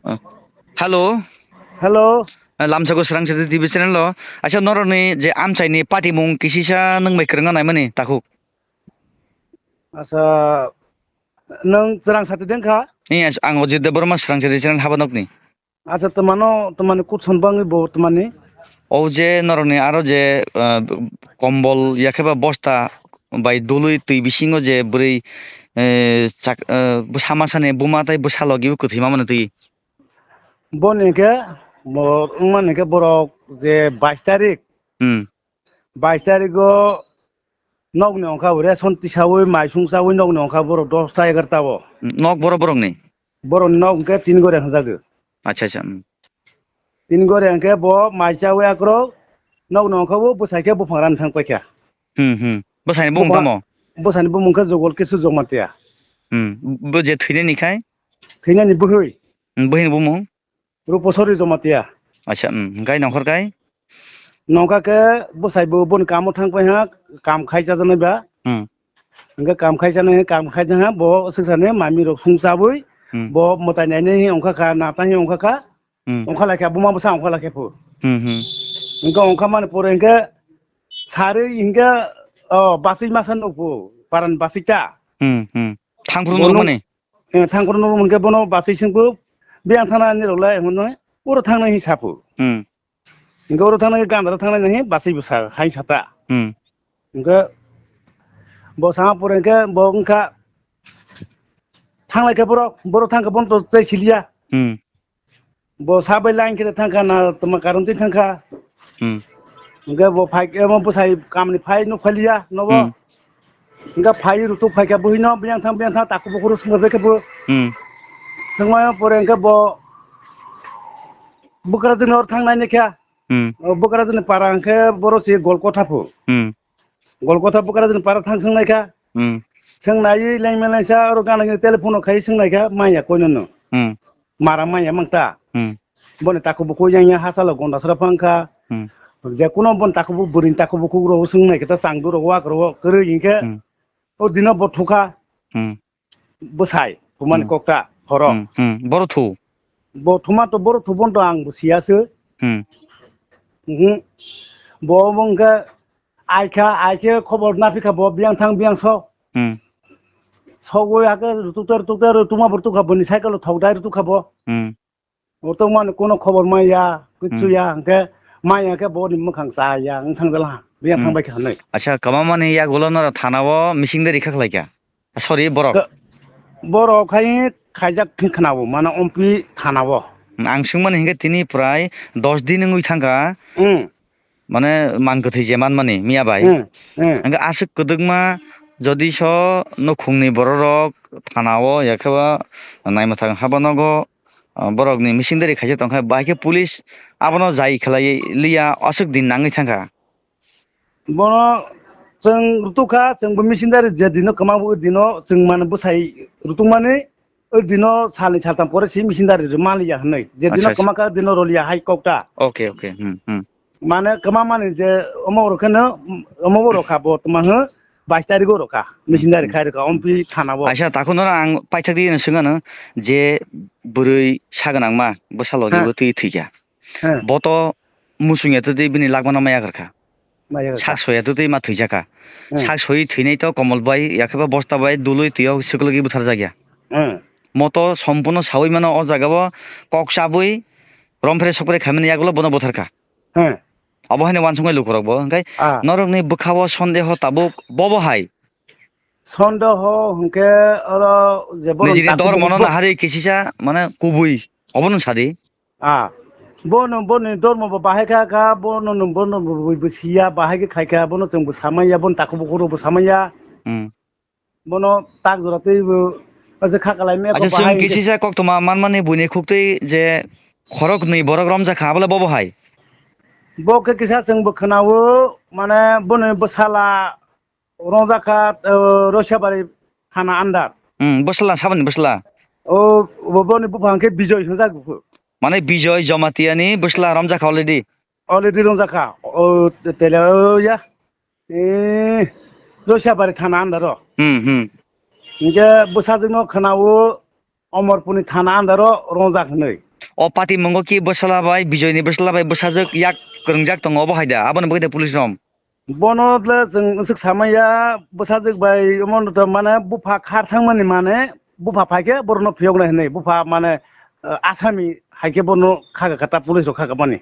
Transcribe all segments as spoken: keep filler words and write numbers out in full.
Ah. Hello. Hello. Ah, Lamsako Swrang Sati T V channel o. Acha norokni je amchaini party mung kisisa nwng bai kwrwngna naimani takhuk. Acha nwng Swrang Sati dengkha? Ni as-, ang Ojit Debbarma Swrang Sati channel habanokni. Acha twmano, twmani kutson bangwi bo twmani? O je norokni aro je, ah, kombol yakheba bosta bai dului twi bisingo je bwrwi, eh, chak-, eh, bwsa masani buma tei bwsa logi kwthwi mamani twi. Boni hwnkhe bo wngmani hwnkhe borok je bais tarik, Hmm. bais tarigo nokni ongkha bo ration tisawi mai sungsawi nokni ongkha borok dosta egarta o. Nok borok borokni? Borokni nok hwnkhe tin gore hwnjago. Acha, acha, hmm. Tin gore hwnkhe bo mai chawi akrok nokni ongkha bo bwsai khe buphang rani thang paikha. Hmm, hmm. Bwsaini bumung tamo? Bwsani bumung khe Jogol Kisu Jamatia. Hmm. Bo je thwinani khai? Thwinani bwhwi. Hmm, bwhwini bumung? Ruposori Jamatia. Acha, hmm. Hwnkhe nongkhor khai? Nongkha khe bwsai bo boni kamo thang pai ha, kam khai chajaknai ba. Hmm. Hwnkhe kam khai chanai, kam khai jang ha, bo swksani mami rok sung chabwi, Hmm. bo mwtai nainai hi ongkha kha, natai hi ongkha kha, Hmm. ongkha lai kha, buma bwsa ongkha lai kha phu. Hmm, hmm. Hwnkhe ongkha mani pore hwnkhe sarwi hwnkhe, o, baswi masa nukphu, paran baswi ta. Hmm, hmm. Thangphuru Bo nuk nung-, mani? Eh, thangphuru nuk mani hwnkhe bono baswi swngphu, biyang thana nirok lai hwnwi, uro thangnai hi saphu. Hmm. Hwnkhe oro thangnai, gandra thangnai nang hi, basai bwsa hai sata. Hmm. Hwnkhe bo sama pore hwnkhe bo wngkha thanglai khe borok, borok thang khe bono to tei siliya. Hmm. Bo sa bai line khe thang kha na tongma karon twi thang kha. Hmm. Hwnkhe bo phai khe omo bwsai kamni phai nuk phai liya nobo. Hmm. Hwnkhe phai rutuk phai khe buhino biyang thang biyang thang takhuk bukhuk rw swngbai khe bo. Hmm. Swngmaya pore hwnkhe bo bwkrajwkni oro thang nai nai kha. Hmm. O bwkrajwkni para hwnkhe boro se Golkotha pho. Hmm. Golkotha bwkrajwkni para thang swng nai kha. Hmm. Swng naiwi lengma lengsa oro gana gini telephone rok khai swng nai kha manya koino no. Hmm. Mara manya mang ta. Hmm. Boni takhuk bukhuk yang yang hachalo gonda sra phang kha. Hmm. Je kuno boni takhuk bu-, bwrwini takhuk bukhuk rok swng nai khe ta changdu rok wak rok kwrwi hwnkhe Hmm. o dino bo thukha. Hmm. Bwsai, thumani Hmm. kokta, horo. Hmm, hmm. Boro thu? Bo thuma to boro thu bono to ang bo siya se. Hmm. Mhm. Bo omo hwnkhe aikha, aikhe khobor naphikha bo biyang thang biyang sok. Hmm. Sogwi hakhe rutukte rutukte rutuma bo rutukha boni cycle o thok dai rutukha bo. Hmm. Bo tongmani kuno khobor maya, kichu Hmm. ya, hwnkhe maya khe boni mwkhang cha ya, wng thang jala, biya Hmm. thang bai kha hwnwi. Acha, kwbangmani yagulo no thana o mising de rikha khlai kha. Sorry, borok. Ka-, borok khai khaijak khe khna o, mano ompi thana o. Ang swngmani hinkhe tini prai dos din wngwi thang kha. Hmm. Mane mang kwthwi je manmani miya bai. Hmm, hmm. Hwnkhe aswk kwdwkma jodi so nukhungni bororok thana o ya khe ba naimwthang haba nogo, ah, borokni misingdari khaisa tongkha, bahai khe police abono jai khlai liya, aswk din nangwi thangkha. Bono chwng rutukha, chwngbo misingdari je dino kwma bo dino chwng mane bwsai rutukmani. O dino salni saltam pore si misingdari rw manliya hwnwi. Je dino Acha, acha. Kwma kha, o dino roliya hai kok ta. Okay, okay. Hmm, hmm. Mane kwma mani je omo rok kheno, omo bo rokha bo tma hwn, bais tarikh o rokha. Misingdari Hmm. khai rokha, omphi thana o. Aisa, takhuk no ang paithak di swngano je bwrwi sa gwnang ma, bwsa logi Ha. bo twi thwikha. Ha. Bo to muchung ya twi bini lagmano maya kwrwkha. Maya kha. Sak soya twi ma thwijak kha. Hmm. Sak sowi thwinai to komol bai, ya khe ba bosta bai dului twi o swklogi butharjak ya. Hmm. Moto sompuno sawi mano o jaga o kok chabwi romphre sokphre khaimani yagulo bono butharkha. Hmm. Obo haino uansuknai lukurok bo. Hwnkhe Ah. norokni bwkha o sondeho tabuk bobo hai? Sondeho hwnkhe oro je borok Nijini tabuk dormono bo- naharwi kisisa mane kubui obono sadi. Ah, bono, boni dormo bo bahai kha, kha, bono, no, bono, bo, bo, bo siya, bahai khe khai kha, bono chwng bo samaya, bono takhuk bukhuk rok bo samaya. Hmm. Bono tak jora tei bo, ase kha kalai me Acha, ko chwng bahai khe. Kisisa koktwma manmani buini khuktwi je khoroknwi borok romjak kha, abole bobo hai? Bo khe kisa chwng bo khwnao, mane boni bwsala romjak kha, uh, Roisabari thana under. Hmm, bwsla, saboni bwsla? O, bo-, boni buphang khe Bijoy hwnjak. Mane Bijoy Jamatia ni bwsla romjak kha already? Already romjak kha. O, tele, o, ya. E, Roisabari thana under o. Hmm, hmm. Hinkhe bwsajwkno khwnao Omorpurni thana under o romjak hwnwi. O patimungo ki bwsala bai, Bijoyni bwsala bai bwsajwk yak kwrwngjak tongo, obo hai da? Aboni bagwi da police rom? Bono le chwng swk samaya, bwsajwk bai omo no to mane bupha khar thangmani mane bupha phaikhe borokno phiyoknai hinwi bupha mane, eh, asami haikhe bono khaga kata police rok khaga mani.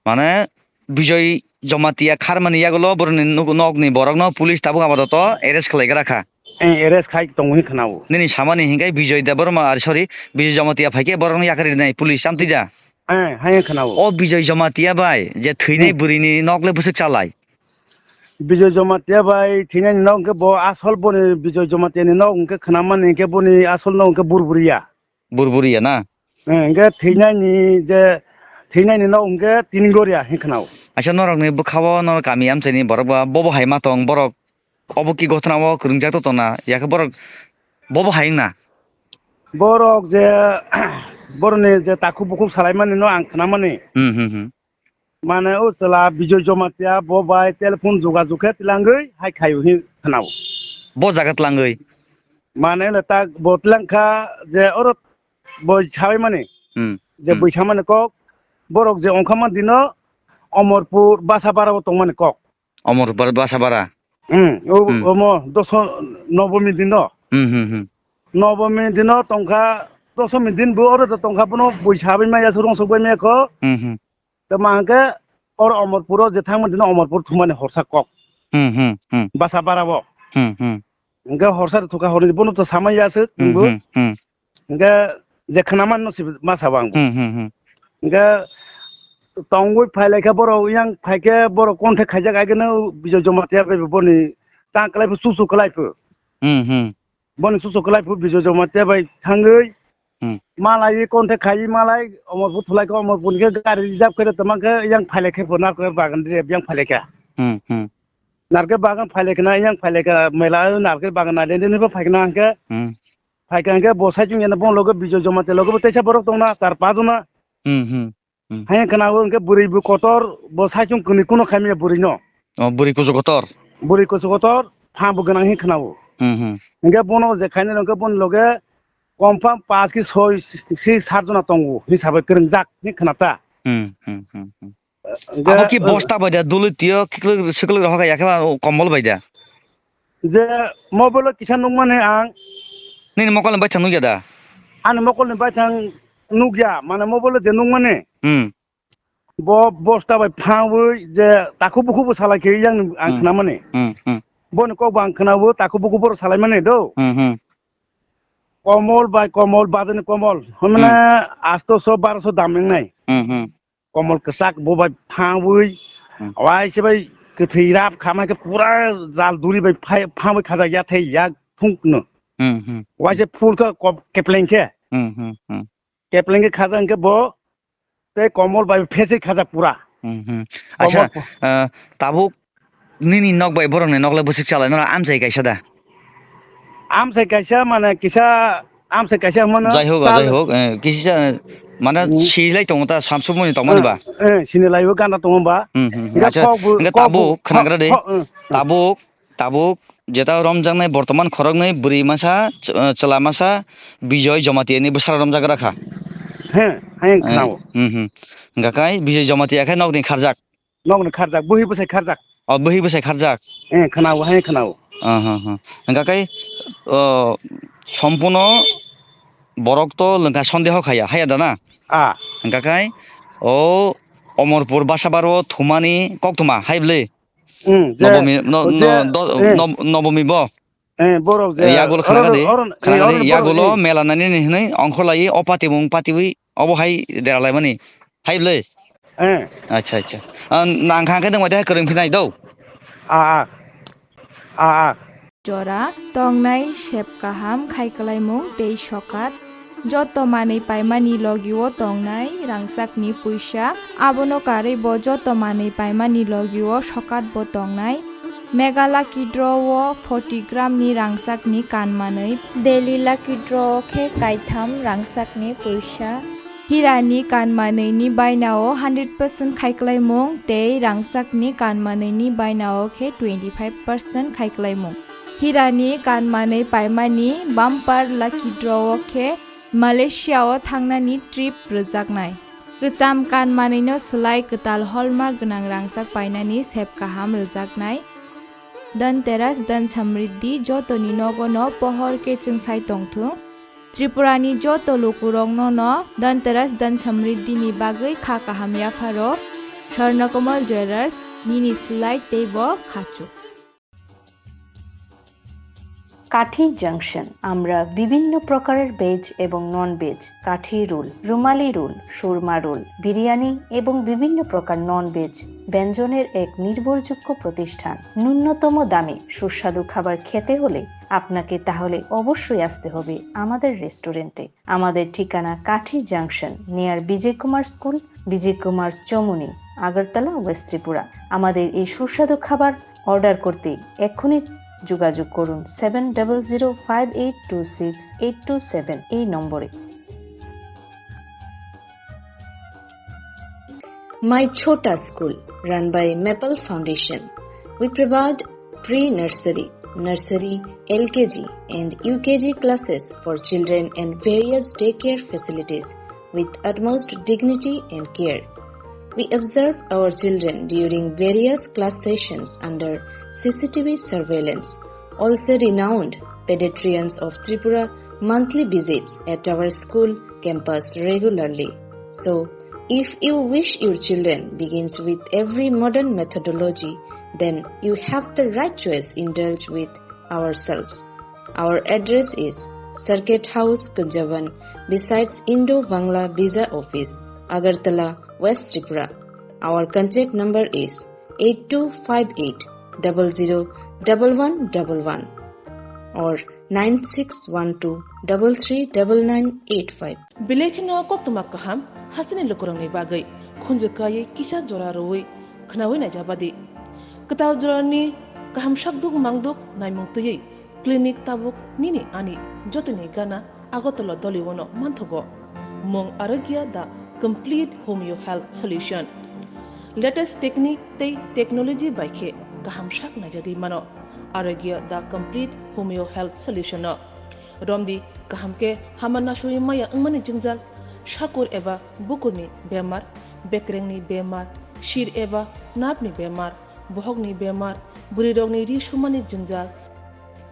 Mane Bijoy Jamatia kharmani yagulo borokni nuk-, nokni borokno police tabuk apatot arrest khlai gra kha. Eh, arrest khai tongo hin khwnao. Nini samani hinkhe Bijoy Debbarma, ar sorry, Bijoy Jamatia phaikhe borokno yakarwi rinai police, amtwi da? Eh, hai khwnao. O Bijoy Jamatia bai je thwinai Hmm. bwrwini nok le bwswk chalai? Bijoy Jamatia bai thwinani nok hwnkhe bo asol boni Bijoy Jamatiani nok hwnkhe khwnamani hwnkhe boni asol nok hwnkhe Burburiya. Burburiya na? Eh, hwnkhe thwinani je thwinani nok hwnkhe Tinigoria hin khwnao. Acha norokni bwkhao norok kami amchaini borok ba bobo hai ma tong borok obo ki gotna o kwrwngjak to tongna yakhe borok bobo hai wngna? Borok je borokni je takhuk bukhuk salaimani no ang khwnamani. Hmm, hmm, hmm. Mane o chwla Bijoy Jamatia bo bai telephone jogajog khe twlangwi hai khaio hin khwnao. Bo jaga twlangwi? Mane le tak bo twlang kha je oro bo sabai mani. Hmm, je hmm. Bwisa mani kok borok je ongkha man dino Omorpur Basabara o tongmani kok. Omorpur Basabara? Hmm, o, hmm. Omo doso nobomi dino. Hmm, hmm, hmm. Nobomi dino tongkha, dosomi din bo oro to tongkha bono bwisa bai maya, surung sok bai maya kho. Hmm, hmm. Tamo hwnkhe oro Omorpuro je thangmani dino Omorpur thumani horsa kok. Hmm, hmm, hmm. Basabara bo. Hmm, hmm. Hwnkhe horsa de thuka horni bono to samai ya se Hmm, chwngbo. Hmm, hmm. Hwnkhe je khwnaman no se ma sabo ang bo. Hmm, hmm, hmm. Hwnkhe tongwi phai laikha borok yang phaikhe borok contact khaijak aigeno Bijoy Jamatia bai bo boni tang kwlai phu chuchu kwlai phu. Hmm, hmm. Boni chuchu kwlai phu Bijoy Jamatia bai thangwi Hmm. Malai contact khai malai Omorpur thulai kha, Omorpur ni khe gari reserve khe tongma khe yang phailai khe bo narkhe bagan re yang phailai kha. Hmm, hmm. Narkhe bagan phailai khna yang phailai kha mela narkhe bagan nai leni bo phaikna hwnkhe. Hmm. Phaikha hwnkhe bo saichung yana bo loge Bijoy Jamatia loge bo teisa borok tongna char panch jona. Hmm, hmm. Hmm. Hai khna o hwnkhe bwrwi bo kotor bo saichung kwnwi kuno khaimya bwrwi no. O bwrwi kuchuk kotor. Bwrwi kuchuk kotor pha bo gwnang hin khna o. Hmm, hmm. Hwnkhe bono je khainai hwnkhe boni loge confirm panch ki soi si sat jona tongo hisabai kwrwngjak hin khna ta. Hmm, hmm, hmm, hmm. Hwnkhe, Abo ki uh, bosta bai da dulwi twiyo kiklwk siklwk rohor kha yakhe ba kombol bai da? Je mobile o kisa nukmani ang. Nini mokol ni baithang nukya da? Ani mokol ni baithang nukya, mane mobile o je nukmani. Hmm. Bo bosta bai phawi je takhuk bukhuk bo salai khe yang ang Hmm. khwnamani. Hmm, hmm. Boni kok bo ang khwnao takhuk bukhuk bo salai mani do. Hmm, hmm. Komol bai komol, bajani komol. Hwnmane Hmm. asto so, baro so dam wngnai. Hmm, hmm. Komol kwchak bo bai phawi, Hmm. wai se bai kwthwi rap khamai khe pura jal duri bai phai-, phawi khajak ya thai ya thung no. Hmm, hmm. Wai se phul khe kop-, kepleng khe. Hmm, hmm, hmm. Kepleng khe khajak hwnkhe bo tei komol bai phesei khajak pura. Hmm, hmm. Komol Acha, pho- ah, tabuk nini nok bai borokni nok le bwswk chalai no amchai kaisa da? Amchai kaisa mane kisa amchai kaisa hwnmano Jai hok, chal- jai hok, eh, kisa, eh, mane Hmm. silai tongo ta samsukmani tongmani ba? Eh, eh, sini laibo ganda tongo ba? Hmm, hmm, hmm. Hingke Acha, kok bu-, hingke kok bu-, tabuk khwnagra de. Kok, kok, eh, eh. Tabuk Tabuk jeta romjaknai bortoman khoroknwi bwrwi masa, ch-, chwla masa Bijoy Jamatia ni bwsarok romjak gra kha. He, hayung Eh, khwnao. Hmm, hmm. Hwnkha khe Bijoy Jamatia khe nokni kharjak. Nokni kharjak, bwhi bwsai kharjak. O, bwhi bwsai kharjak. Eh, khwnao, hayung khwnao. Ah, ha, ha. Hwnkha khe, o, sompuno borok to lwngkha sondeho khaya, haya da na? Ah. Hwnkha khe, o, Omorpur Basabaro thumani koktwma, hai bwle? Hmm, je, Nobomi, no, je, no, do, eh. Nob-, Nobomi bo? Eh, borok je, Eh, yagulo oro, khnaga de, oro, eh, khnaga de, oro borok, yagulo eh. Mela nani ni hinwi ongkhorlai, o patibo wng patiwi, obo hai deralaimani. Hai bwle? Eh. Acha, acha. Ah, nang kha khe nwng bai de kwrwng phinai do. Ah, ah. Ah, ah. Jora tongnai sep kaham khai kwlaimung tei sokat. Joto manwi paimani logio tongnai rangchakni puisa, abono karwi bo joto manwi paimani logio sokat bo tongnai. Mega Lucky Draw o forty gram ni rangchakni kan manwi, Daily Lucky Draw o khe kaitham rangchakni puisa. Hirani kan manwini bainao hundred percent khaiklaimung tei rangchakni kan manwini bainao khe twenty five percent khaiklaimung. Hirani kan manwi paimani Bumper Lucky Draw o khe Malaysia o thangnani trip rwjaknai. Kwcham kan manwino swlai kwtal hallmark gwnang rangchak painani sep kaham rwjaknai. Dhanteras Dhan Samriddhi jotoni nogono pohor khe chwngsai tongthung. Tripurani joto lukurokno no Dhanteras Dhan Samriddhini bagwi kha kaham yapharo. Swarnakomal Jewellers, nini swlai teibo khachuk. কাঠি জাংশন। আমরা বিভিন্ন প্রকারের ভেজ এবং non veg, কাঠি রোল, রুমালি রোল, সুরমা রোল, বিরিয়ানি এবং বিভিন্ন প্রকার non veg ব্যঞ্জনের এক নির্ভরযোগ্য প্রতিষ্ঠান। ন্যূনতম দামে সুস্বাদু খাবার খেতে হলে আপনাকে তাহলে অবশ্যই আসতে হবে আমাদের রেস্টুরেন্টে। আমাদের ঠিকানা কাঠি junction, near Bijoy Kumar school, Bijoy Kumar Chowmuhani, Agartala, west Tripura. আমাদের এই সুস্বাদু খাবার অর্ডার করতে এক্ষুনি যোগাযোগ করুন seven double zero five eight two six eight two seven এই নম্বরে। My Chhota School, run by Maple Foundation. We provide pre-nursery, nursery, L K G and U K G classes for children and various daycare facilities with utmost dignity and care. We observe our children during various class sessions under C C T V surveillance. Also, renowned pediatricians of Tripura monthly visits at our school campus regularly. So, if you wish your children begins with every modern methodology, then you have the right choice. Indulge with ourselves. Our address is Circuit House, Kunjaban, besides Indo-Bangla Visa Office, Agartala, West Tripura. Our contact number is eight two five eight double zero double one double one or nine six one two double three double nine eight five. Belai kheno koktwma kaham hasteni lukurokni bagwi khunju kaiwi kisa jora rwui khwnaui naijabadi. Kwtal jorani kaham sakduk mangduk naimung twiwi clinic tabuk nini ani jotoni gana Agartala Doliwono manthogo. Mung Arogya the complete homeo health solution. Latest technique tei technology bai khe kaham sak naijagwi mano Arogya the complete homeo health solution no. Romdi kaham khe hama nasui maya wngmani jwngjal, sakur eba bukurni bemar, bekrengni bemar, sir eba napni bemar, bohokni bemar, bwrwirokni ri sumani jwngjal,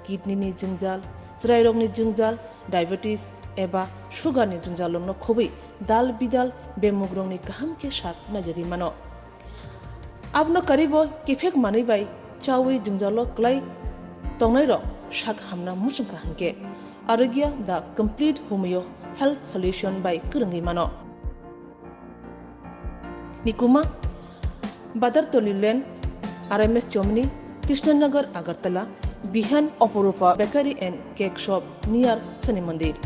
kidney ni jwngjal, chwrairokni jwngjal, diabetes eba sugar ni jwngjalrokno khobwi dal bidal bemugrokni kaham khe sak naijagwi mano. Abono karibo kiphek manwi bai chawi jwngjalo kwlai tongnairok sak hamna muchungkha hinkhe Arogya the complete homeo health solution bai kwrwngwi mano. Nikuma, Badartoli Lane, R M S Chomni, Krishnanagar, Agartala, Bihan, Oporupa Bakery and Cake Shop near Shani Mandir.